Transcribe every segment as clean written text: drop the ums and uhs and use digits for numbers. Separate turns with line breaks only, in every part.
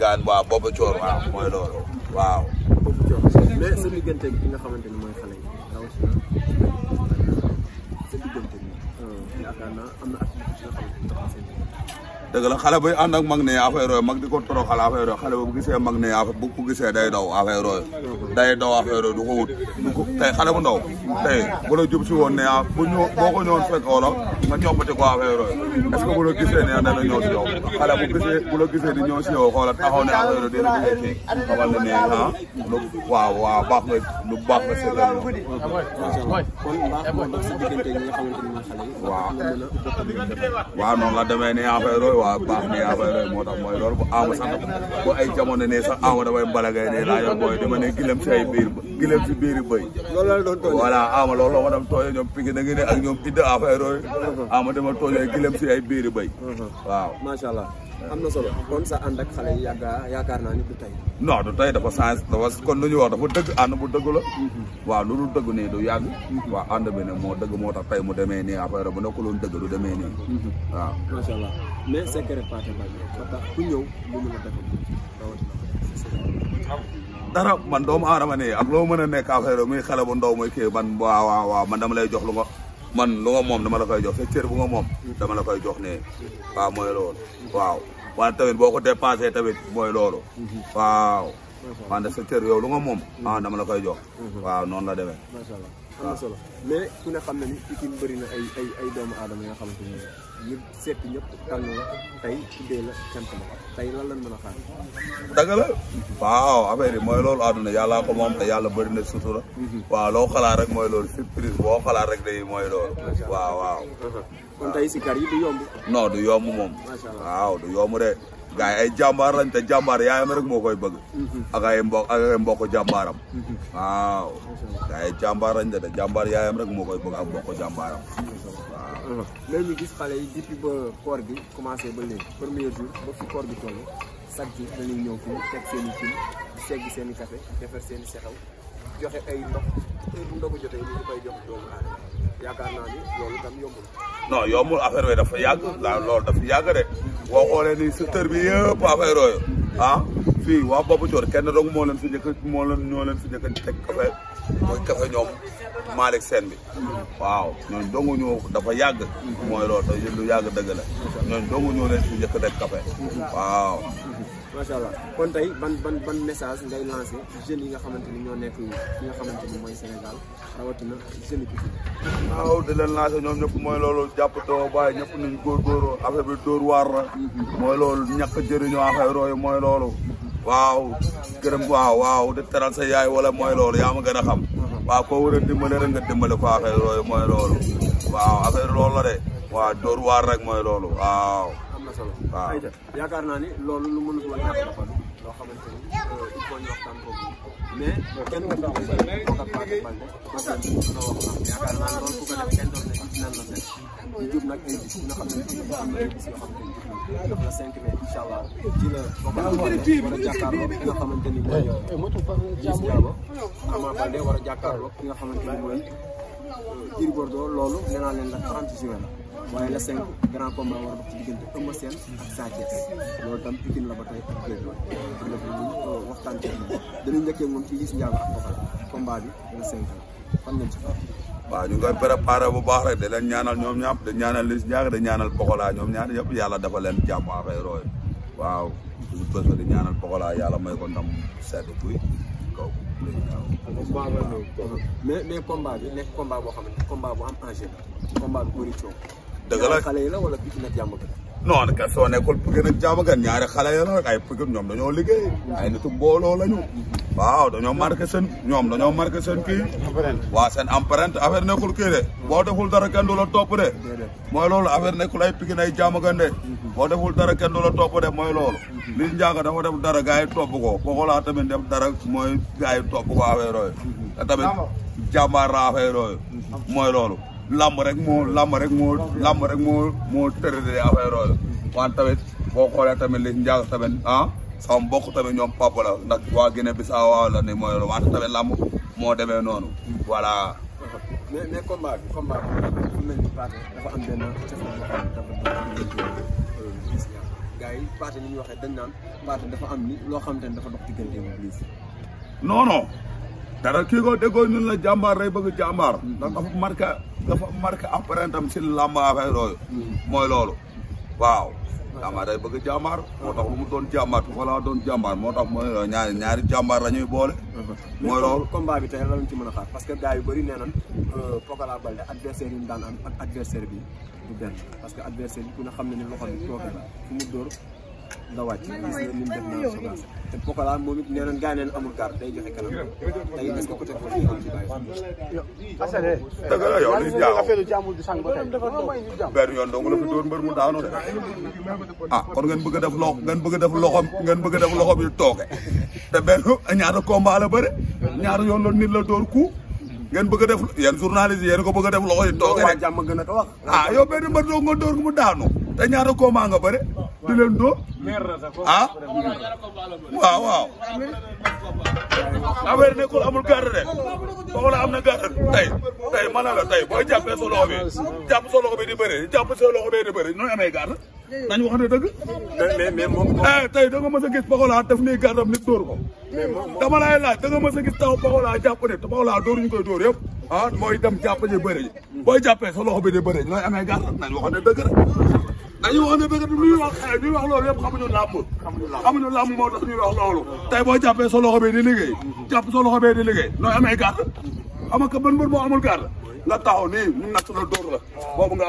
gaan waaw boobu coor waaw mooy loolu waaw.
boobu coor mais sa diggante bi nga xamante ni mooy xale yi rawatina sa diggante bi yaakaar naa am na activité yoo xamante ni
dëgg la xale buy ànd ak mag ne affaire yooyu mag di ko toroxal affaire yooyu xale bu gisee mag ne affaire bu ko gisee day daw affaire yooyu day daw affaire yooyu du ko wut tey xale bu ndaw tey bu la jub si woon ne bu ñëw boo ko ñëwoon fekk wala nga ñoppati ko affaire yooyu est-ce que bu la gisee ne dana ñëw si yow xale bu la gisee di ñëw si yow xoola taxaw ne affaire yooyu dina gisee kii xamal ne lu waaw baax nga lu baax nga seetal yow
kon mbaax moo dox si diggante ñi nga xamante ni mooy xale yi
waaw noonu la demee ni affaire yooyu waaw baax ni affaire yooyu moo tax mooy loolu bu ama sax bu ay jamono ne sax ama damay mbalagay ne laa yor booy dama ne gilem si ay biir gilem si biiri bëy
loolu la doon tooñ
voilà ama loolu la ma dem tooñe ñoom pigi na ngi ne ak ñoom idda affaire yooyu ama dama tooñee gilem si ay biiri bëy waaw
macha allah am na solo kon sa ànd ak xale yi yaakaar naa ni du tey
non du tey dafa changé dafa kon lu ñu wax dafa dëgg ànd bu dëgg la waaw lu dul dëgg nii du yàgg waaw ànd bi ne moo dëgg moo tax tey mu demee nii affaire bu nekkuloon dëgg du demee nii waaw
macha allah mais secret Pathé Baldé ba tax ku ñëw mu mën a def
dara man doomu aadama ne ak loo mën a nekk affaire muy xale bu ndaw muy kii man waaw man dama lay jox lu nga moom dama la koy jox sa cër bu nga moom dama la koy jox ne waaw mooy loolu waaw wante tamit boo ko dépassé tamit mooy loolu waaw wante sa cër yow lu nga moom dama la koy jox waaw noonu la demee
macha allah am na solo mais ku ne xam na ni Pikine bëri na ay doomu aadama yoo xamante ni ñu seet ñëpp tànn la tey tuddee la cant la tey lan lañ mën a xaar
dëgg la waaw affaire yi mooy loolu àdduna yàllaa ko moom te yàlla bëri na sutura waaw loo xalaat rek mooy loolu surprise boo xalaat rek day mooy loolu waaw
kon tey si kar yi du yomb
non du yomb moom waaw du yomb de gars yi ay jàmbaar lañ te jàmbaar yaayam rek moo koy bëgg ak ay mbokk jàmbaaram waaw gars yi jàmbaar lañ te jàmbaar yaayam rek moo koy bëgg ak mbokk jàmbaaram waaw
léegi ñu gis xale yi depuis ba koor gi commencé ba léegi premier jour ba fi koor gi toll chaque jour dañuy ñëw fii teg seen i cin segg seen i café defar seen i sexew joxe ay ndox bu ndogu jotee ñu koy jox doomu aadama yaakaar naa ni loolu tam yombul
non yombul affaire yooyu dafa yàgg loolu dafa yàgg de boo xoolee ni secteur bi yëpp affaire yooyu fii waa Bobu Coor kenn dong moo leen fi njëkk ñoo leen fi njëkk teg café mooy café ñoom Malick Sène bi waaw ñooñu dong ñoo dafa yàgg mooy loolu te lu yàgg dëgg la ñooñu dong ñoo leen fi njëkk teg café waaw
macha allah kon tey ban message ngay lancé jeunes yi nga xamante ni ñoo nekk fi nga xamante ni mooy Sénégal rawatina jeunes yi
waaw di leen lancé ñoom ñëpp mooy loolu jàpp too bàyyi ñëpp nañ góorgóorlu affaire bi dóor waar la mooy loolu ñàkk jëriñoo affaire yooyu mooy loolu waaw gërëm waaw di teral sa yaay wala mooy loolu yaa ma gën a xam waaw koo war a dimbale rek nga dimbale ko affaire yooyu mooy loolu waaw affaire loolu la de waaw dóor waar rek mooy loolu waaw
waaw yaakaar naa ni loolu lu mënut woon ñàkk dafa loo xamante ni il faut ñu waxtaan ko mais kenn ku ko Pathé Baldé yaakaar naa loolu ku ko def kenn doon ne ci nan la mel ñu jub nag ay bis nga xam ne am na ay bis yoo xamante ni jub na le 5 mai incha allah ci la war a jàkkaarloo ki nga xamante ni mooy Liss Ndiago Ama Baldé war a jàkkaarloo ki nga xamante ni mooy Gris Bordeaux loolu nee naa leen la 30 juin la waaye la 5 grand combat war a dox ci diggante Eumeu Sène ak Sa Thiès loolu tam Pikine la ba tey ak Guédiawaye kon def nañu waxtaan ci moom dañuy njëkkee moom ci Liss Ndiago ak Pokola combat bi la 5 fan ngeen ci faral.
waaw ñu ngi koy préparé bu baax rek da leen ñaanal ñoom ñaar da ñaanal Liss Ndiago da ñaanal Pokola ñoom ñaar yëpp yàlla dafa leen jàmm affaire yooyu waaw suñu bés di ñaanal Pokola yàlla may ko ndam sedd buy kaw
mais combat bi nekk combat boo xam ne combat bu am enjeu la combat bu bëri coow.
dëgg la
xale yi la wala Pikine ak Diamaguène.
non que soo nekkul Pikine ak Diamaguène ñaari xale yi la rek ay Pikine ñoom dañoo liggéey ay nitu mbooloo lañu waaw dañoo marqué seen kii waaw seen empreinte affaire nekkul kii de boo deful dara kenn du la topp de mooy loolu affaire nekkul ay Pikine ay Diamaguène de boo deful dara kenn du la topp de mooy loolu Liss Ndiago dafa def dara gars yi topp ko Pokola tamit def dara mooy gars yi topp ko affaire yooyu te tamit jàmbaar la affaire yooyu mooy loolu lamb rek moo tërëdee affaire yooyu wante tamit boo xoolee tamit Liss Ndiago tamit sama mbokk tamit ñoom papa la ndax waa Guinée Bissau waaw la ni mooy loolu wante tamit lamb moo demee noonu voilà.
mais combat bi fu mel ni Pathé dafa am benn cëf boo xam ne dafa Liss Ndiago gars yi Pathé ni ñu waxee dañ naan Pathé dafa am ni loo xamante ne dafa dox diggante mu Liss.
non non dara kii ko déggoo ñun la jàmbaar day bëgg jàmbaar. ndax dafa marqué empreinte am si làmb affaire yooyu. mooy loolu waaw. jàmbaar day bëgg jàmbaar moo tax lu mu doon jàmbaar voilà doon jàmbaar moo tax mooy ñaari jàmbaar la ñuy boole. mooy loolu
combat bi tey lan lañ ci mën a xaar parce que gars yu bëri nee nañ Pokola Baldé adversaire yi ñu daan am ak adversaire bi du benn parce que adversaire bi ku ne xam ne ni loxo bi tooke la fu mu dóor nga wàcc gis na ni mu def na Sogas te Pokola moom it nee nañ gars yi neen amul gar day joxe kanam tey est-ce que côté foofu ñu am ci bàyyi.
dëgg la yow li jaaw benn yoon dong la fi dóor mbër mu daanu de ah kon ngeen bëgg a def loxo bi tooke te benn ñaata combat la bëre ñaata yoon la nit la dóor ku ngeen bëgg a def yéen journaliste yéen ko bëgg a def loxo yi tooke rek
jàmm gën a ko wax
ah yow benn mbër doo nga dóor mu daanu te ñaata combat nga bëre di leen dóor ah waaw affaire nekkul amul garde de Pokola am na garde tey ma ne la tey booy jàppee sa loxo bi jàpp sa loxo bi di bëre jàpp sa loxo bi di bëre nooy amee garde nañu wax ne dëgg
mais moom
tey da nga mës a gis Pokola def nii garde am nit dóor ko dama lay laaj da nga mës a gis taw Pokola jàpp ne te Pokola dóor ñu koy dóor yëpp ah mooy dem jàpp ji bëre ji booy jàppee sa loxo bi di bëre ji nooy amee garde nañu wax ne dëgg rek dañuy wax ne dëgg ñuy wax loolu yëpp xamuñu làmb moo tax ñuy wax loolu tey boo jàppee sa loxo bi di liggéey jàpp sa loxo bi di liggéey nooy amee garde xam nga ban mbër moo amul garde nga taxaw nii ñu natt la dóor la boobu nga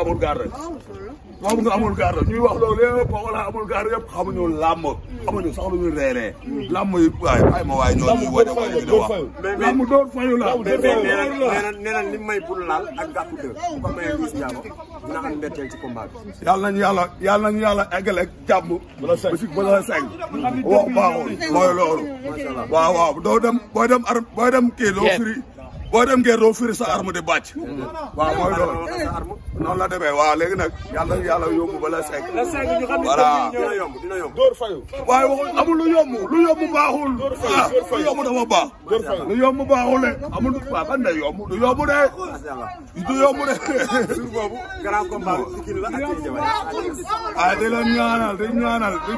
amul garde ñuy wax loolu yëpp Pokola amul garde yëpp xamuñu làmb xamuñu sax lu ñu reeree làmb yi waaye ma waaye ñoo ñuy wane wane di wax làmb dóor fayu la
nee na li may bul laal ak gàttu dë bu ko mayee Liss Ndiago dina am mbetteel ci combat bi
yàlla nañu yàlla eggale ak jàmm ba la seng wax baaxul mooy loolu waaw doo dem booy dem kii doo firi boo dem ngeen doo firi sa arme di bàcc waaw mooy loolu noonu la demee waaw léegi nag yàlla yóbbu ba la seng voilà
dina yomb
dóor fayu
waaye waxul amul lu yomb baaxul ah lu yomb dafa baax lu yomb baaxul de amul waaw ban day yomb du yomb de
jour boobu grand combat Pikine la ak
ah di leen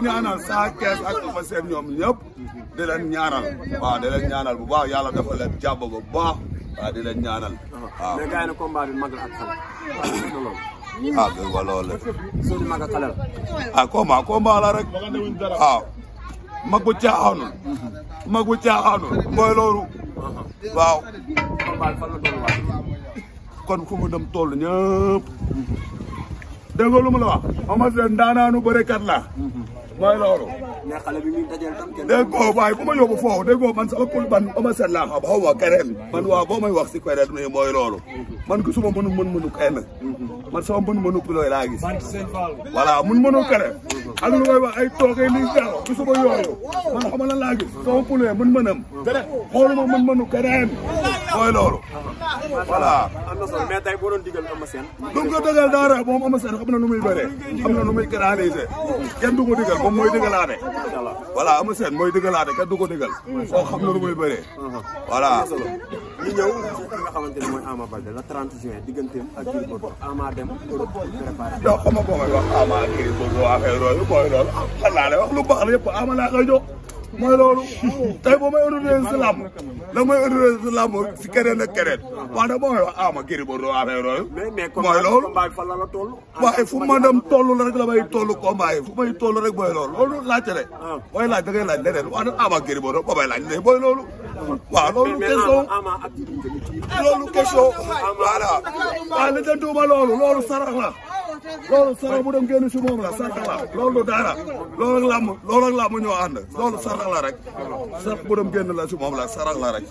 ñaanal Sa Thiès ak Eumeu Sène ñoom ñëpp di leen ñaanal bu baax yàlla dafa leen jàpp bu baax waaw di leen ñaanal waaw
mais gars yi ne combat bi mag la ak xale
ah dégg nga loolu la
soo di mag ak xale la
ah combat la rek waaw mag bu caaxaanul mooy loolu waaw
combat bi fan la doon wax
kon fu mu dem toll ñëpp dégg nga lu ma la wax Eumeu Sène daanaanu bërekat la mooy loolu
mais xale bi muy dajeel tam kenn
dégg nga waaye bu ma yóbbu foofu dégg nga man sama pul ban Eumeu Sène laa xam xaw ma keneen man waaw boo may wax si keneen mais mooy loolu man gisuma mënu kenn man sama mënu pilooy laa gis voilà mënu keneen ak lu may wax ay toogee lii jaaw gisuma yooyu man xam lan laa gis sama pulee mënam xooluma mënu keneen mooy loolu voilà
am na solo mais tey boo doon digal Eumeu Sène
du ko digal dara moom Eumeu Sène xam na nu muy bëree xam na nu muy canaliser kenn du ko digal moom mooy digalaate voilà Eumeu Sène mooy digalaate kenn du ko digal soo xam na nu muy bëree voilà
ñu ñëw ci ki nga xamante ne mooy Ama Baldé le 30 juin digganteem ak Gris Bordeaux Ama dem Europe préparé
donc xam nga boo may wax Ama ak Gris Bordeaux affaire yooyu mooy loolu xam naa ne wax lu baax la yëpp Ama laa koy jox mooy loolu tey boo may organiser si làmb da may organiser si làmb si keneen ak keneen waaye nag boo may wax Ama Gris Bordeaux affaire yooyu mooy loolu
combat bi fan la toll
waaye fu ma dem toll rek la may toll combat yi fu may toll rek mooy loolu laajte rek booy laaj da ngay laaj leneen wax na Ama Gris Bordeaux ba may laaj ne mooy loolu waaw loolu question voilà waaye li jëntuma loolu sarax la loolu sarax bu dem génn si moom la sarax la loolu dara loolu ak làmb ñoo ànd loolu sarax la rek sarax bu dem génn la si moom la sarax la rek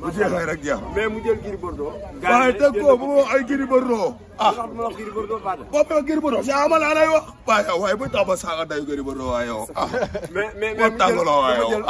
bu jeexee rek jeex
mais mu jël Gris Bordeaux
waaye teg ko bu ma wax ay Gris Bordeaux boo ma Gris Bordeaux si Ama laa lay wax waaye bu tax ba saaga day Gris Bordeaux waaye yow
mais
tàngaloo waaye yow